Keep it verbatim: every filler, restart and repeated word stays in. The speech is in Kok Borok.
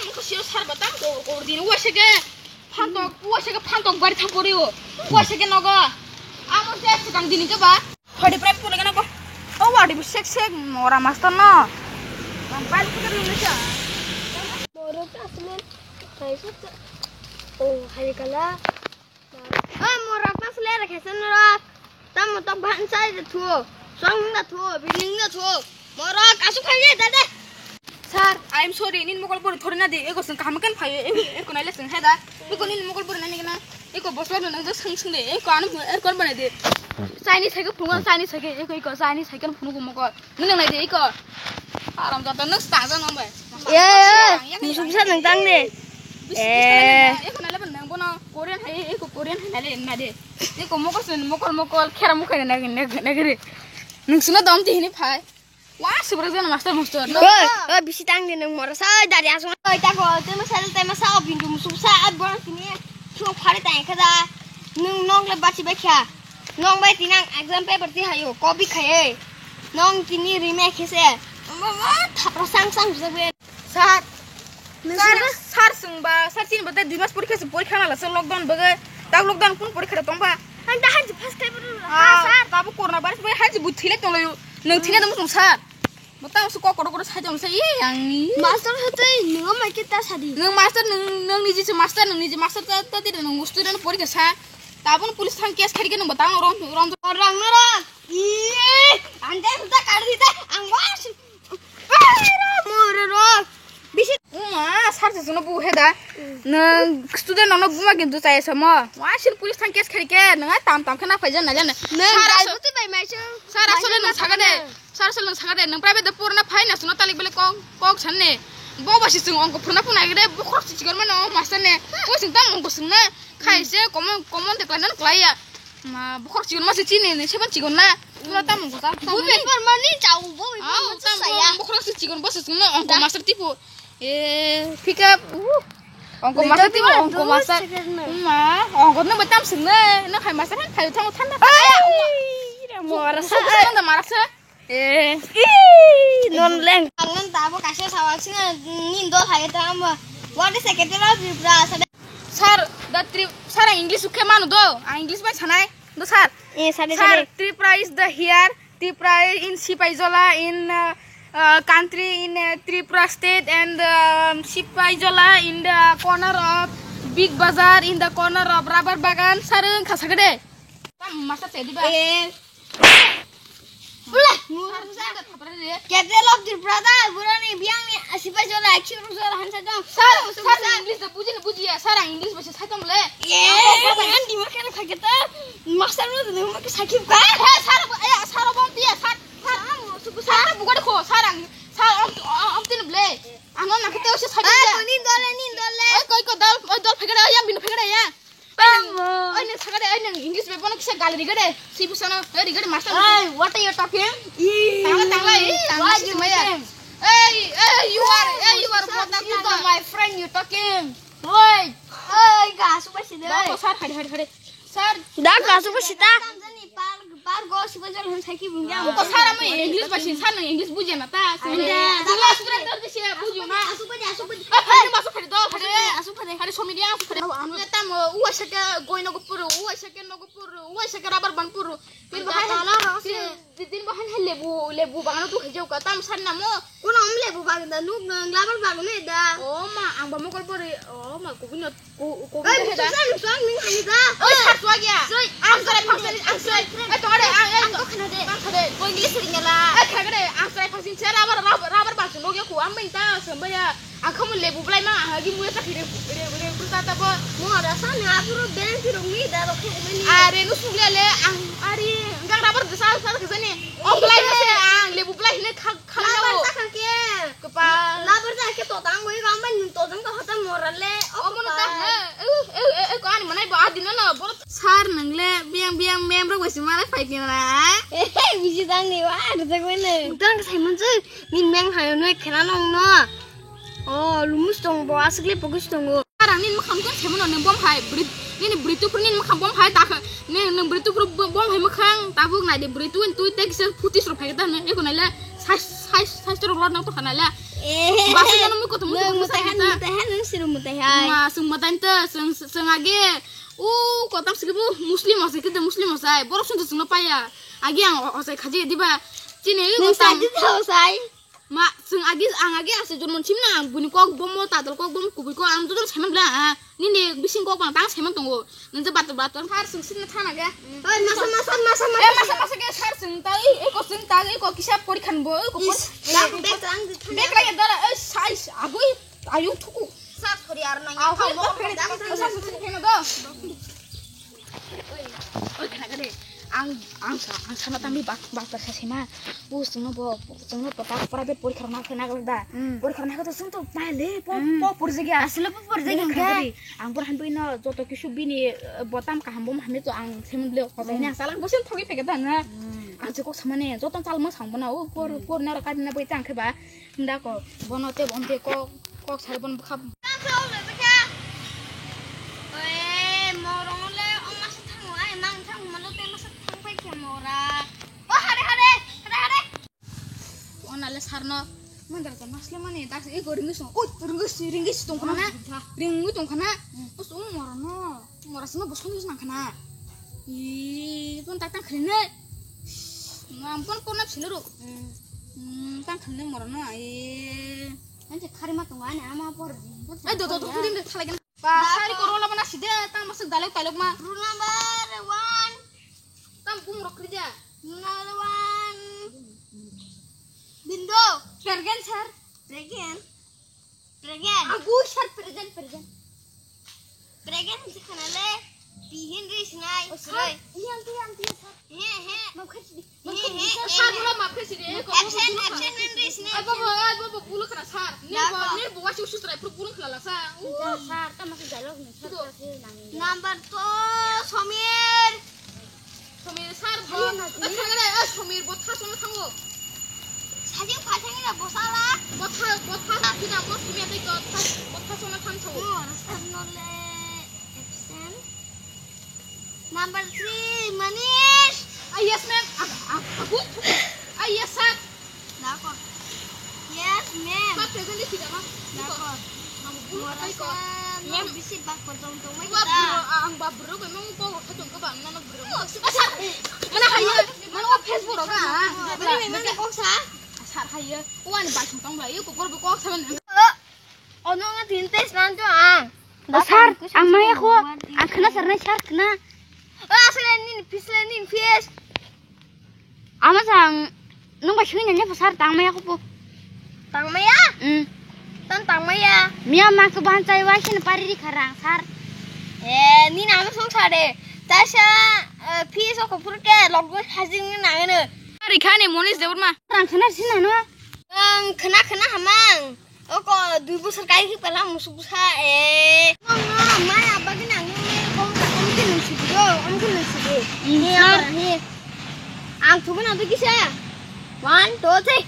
Ang ko sio sar ba tam ko ko din wa se ke. Phantok, wa se ke phantok bari tham pori o. Wa se ke nogo. Amo se se kang dini ke ba. Hodi prai pole kana ko. O wa di sek sek mora master no. Ang pai ko ni sa. Moro ta asmen. Kai sa. O hari kala. O morok ta sle ra khe sen rok. Tamo tok ban sai de thuo. Song da thuo, building da thuo. Morok asuk khai de de. Sir, I am sorry. Nin mokol bori thori na di. Eko sing kaham kan phai. Eko, eko nai le sing hai da. Eko nin mokol bori nani kana. Eko bosor no nang sing sing de. Eko anu eko bana de. Chinese cycle phungo, Chinese cycle. Eko, eko Chinese cycle phungo mokol. Nang nai de eko. Aram jata nang sta jano bai. Ye, ye, musuk sa nang tang de. Eh. Eko nale ban nang bono Korean hai, eko Korean hai nale na de. Eko mokol sun mokol mokol khera mukhai na na na re. Nung suna dom ti hini phai. Wa subra jana master master. Oi, oi, bisi tang de nang mora sa dari asung. Oi ta ko, te ma sa, te ma sa, o bindu musuk sa, at bono kini. Sung phare ta kha da. Nung nong le bachi bai kha. Nong bai tinang exam paper ti hayo, copy khaye. Nong tini rime khese. Mama thapra sang sang jagbe. Sir, sir, sir sungba, sir chini bade dui mas porikha se porikha na la se lockdown bage. Ta lockdown kun porikha tong ba? Ang ta hanji first time. Ah, sir. Tabu corona virus bai hanji bu thile tong lo. Nung thile tong sir. Botang su kok kotor kotor sai tong se, ye, yang ni. Master hatai, nungo mai kita sadi. Nung master, nung, nung niji se master, nung niji master ta, ta tidak nung student porikha sa. Tabun police thang case khari ke nung botang rom, rom. Orang nara, iye, ande sudah kari kita, ang was. Moro ro. Bisi. Uma, sir se suno bu he da. Nung student no bu ma kintu chai samo. Wa sil police thang case khari ke, nung tam tam khana phai jan na jan. Nung sir, dai buti bai mai chu. Sir, asole nung saga de. Sir, asole nung saga de. Nung private de purna phai na suno talik bele kok, kok san ne. Bo ba si sung ongko purna puna gede, bo khorok si chikon mano master ne. Bo sing tam ongko sung na. Khai se, common, common de klai nan klai ya. Ma, bo khorok chikon ma se chini ne, se ban chikon na. Pura tam ongko ta. Bu be por mani chau, bo be por mani saya. Bo khorok si chikon, bo se sung na ongko master tipo. Eh, pick up. Uh. Ongko master tipo, ongko master. Ma, ongko no ba tam sung na. Na khai master han khai thang thanda. Ai, mora sa. Mara sa. Eh. Ih, non leng. Ang nang tabo kaisa sawal singa nin dol hai ta amo. What is secretary of Tripura? Sir, the Tri-, sir, ang English ukhe manu do. Ang English bai sanai. Do sir. Eh, sir, sir, sir. Tripura is the here. Tripura in Sipaijola in, uh, uh, country in, uh, Tripura state and, um, Sipaijola in the corner of Big Bazaar in the corner of rubber bagan. Sir, ang khasakade. Tam masa tedi ba. Eh. Bula. Capital of Tripura da, burani biang ni asipa jola, action jola hansa dong. Sir, sir, sir, English da buji ni buji ya, sir, ang English bese sai tong le. Ye, ang di ma kena khaketa. Master no de ma ke sakib ka. He, sir, eh, sir, bom dia, sir, sir. Sir, bugari ko, sir, ang, sir, om, om, om tin ble. Ang na kete o se sai. Eh, nin dole, nin dole. Oi, koi ko dal, oi, dal phegere, ya, bin phegere, ya. Oi, nang sakade, oi, nang English bai bono kisa gal rigade. Si busano, oi, rigade master. Hey, what are you talking? Tangla, tangla, eh, tangla si maya. Hey, hey, you are, hey, you are, you are my friend, you talking. Oi, oi, ga suba sida. Dako sir, hade, hade, hade. Sir. Dako suba sida. Par go sibo jol han saki bung ya. Ko sara mo English ba sin sar nang English bujia na ta. Bujia. Bujia sukra tor de sia bujia na. Asu pade, asu pade. Pade ma su pade do pade. Asu pade. Pade somi dia asu pade. Anu ta mo uwa saka goi no gupuru uwa saka no gupuru uwa saka rabar ban puru. Tin bahai. Di tin bahai hai lebu lebu bangano tu khajau ka tam san namo. Kono om lebu baganda nuk nang labar bagane da. O ma ang ba mokol pore. O ma kubino. Ko, ko, oi, ko, busa sa nung suang ning hani ba. Oi, sar suak ya. Soi. Ang sar, ang sar, ang sar. Eh, tong de, ang, eh, ang ko khana de. Ang khade. Ko English ring la. Eh, khade, ang sar, phasing sar, rabar, rabar, rabar, bang sung ya ko, ang bai ta, sung ba ya. Ang khamu lebu blai ma, ang agi mu ya ta khire, re, re, re, ta ta bo. Mo ra sa na, puro beng piro mi da, ro khe mani. Are, nu sung le, ang, ari, gang rabar de sa, sa, sa, sa ni. O blai ma se, ang lebu blai ne kha, kha. Labar ta kha ke. Kepal. Labar ta ke to tang, oi, gang bai, to tang, to hata mo ra le. O mo ta, eh, eh, eh, eh, ko ani manai ba, adi no, no, bo. Sir, nang le, biang, biang, mem rok bai si malai phai khe na. Eh, bisi tang ni wa, ada tak mana. Tang sai mun sui, ni meng hai noi khela nong no. Oh, lumus tong bo, asli fokus tong bo. Sir, ang ni mukhang tong sai mun nang bom hai, brit, ni ni brit tu ni mukhang bom hai, tak, ni nang brit tu bom hai mukhang, tabuk nai de brit tu, tu tek se putis ro phai ta ne, eko nai le. Sai, sai, sai, choro lot nang to khana le. Eh. Basi jano mui koto mui Nang koto mutai han, sai mutai han, nang siru mutai hai. Ma, sung matai to, sung, sung age. U, kotam sigi bu Muslim osai, kete Muslim osai. Borok sung to sung no paya. Agi ang o-, osai khaji diba. Chini, Nang kotam. Sai di tau sai. Ma, sung agi, ang agi ase jormo chim na, ang buni kok bomo, tadol kok bomo, kubui kok, ang joto saiman bla, ah. Nini bising kok bang tang saiman tongo. Nang je bator bator. Har sung sin na thana ge. Oi, masa, masa, masa, masa. Eh, masa, masa ge sar sung ta, eh, eh, ko sung ta, eh, ko kisa pori khan bo, eh, ko por. Is, lang, bek lang di thana. Bek lang dara, eh, sai, agoi, ayung thuku. Sa thori ar nang. Ah, hoi, mo ko phene, sa sung sin phene do. Oi, khana gade. Ang, ang sa, ang sana tangbi bak, bak, bak, sa sima. Bu, sungno bo, sungno bo tak private porikha rok na khna gala da. Mm. Porikha rok na kha to sung to pai le, po, Mm. Po porjagya. Asle po porjagya Bini kha khagri. Ang por han bini joto kisu bini, eh, botam kaham bom hamni to ang semen le. Kosai Mm. ne ang salang bosen thogi phege da na. Mm. Ang chukok samane joto chalma sang bona o por, Mm. Por na ro kadina boi tang khe ba. Hinda ko, bono te bon te kok, kok sai bon bwkha. Tang khe o le bwkha. Oe, morong le o masa thango, ai mang thango, malo te masa thang pai khe mora. O hare, hare, hare, hare. O nale sarno, mandar ka masle mane, das e go ringi song. Oi, ringi si, ringi si tong khana. Ringi tong khana. O so mora no. Mora sima bosong bosong nang khana. Ih, pon tak tang khene. Ngam pon pon na philuru. Hmm, tang khene mora no. Ih. Ante khari ma tongo ani ama por. Ai, do, do, do, do, do, thalai gana. Ba, sari ko roll number na side, tang masuk dalek talok ma. Roll number one. Tang bung rok krija. Roll number one. Bindo. Pergen, sir. Pergen. Present. Agu sir present, present. Present si khana le pihin ri sinai. Oh, sir. Ini ang tuh, ang tuh, sir. He, he. Mau kerja di. He, he, sir, he, sir, he. Mula mau kerja di. Absent, absent, ri sinai. Ai, baba, ai, baba, bulu kena, sir. Nih, baba, nih, baba, si usus terakhir bulu kena lah, sir. Sir, tak masuk jalur nih, sir. Number two, Somir. Somir sar bo. Somir na, Somir. Thangre, eh, Somir bo tha songna thango. Sajing phai thangre bo sala. Bo tha, bo tha sina bo Somir tei ko tha, bo tha songna thang thango. Oh, sir no le absent. Number three, Manish. Ah, yes, ma'am. Ah, ah, ah, good. Ah, yes, sir. Dakor. Yes, ma'am. Ba present di sida ma. Dakor. Mora sa no bisi bak kotong tong mai kita. Ang ba bro ko mong ko ko tong ko ba no bro. Mana hayo. Mana ko Facebook ro ka. Mana mana ko sa. Sar hayo. Wan ba tong ba yo ko ko ko sa. Ono nga tin test nan tu ang. Sar, ang maya ko. Ang kena sar na sar kena. Oh, asal ni fis ni fis. Ama sang nung ba sui nanya pasar tang maya ko po. Tang maya? Hmm. Tan tang maya. Mia ma ko ban chai wai sin pari ri kharang sar. Eh, ni na ko song sare. Tasa, eh, pi so ko pur ke log go hajing na ne. Ari khani monis de ma. Rang khana sin na no. Ang khana khana hamang. Oko dui bosor kai khi pala musuk busa e. Nong no mai abagin ang nong mai kom kom ke nung sidi do, kom ke nung sidi. Hmm, ni sir. Ang ni. Ang thubu nang kisa. One, two, three.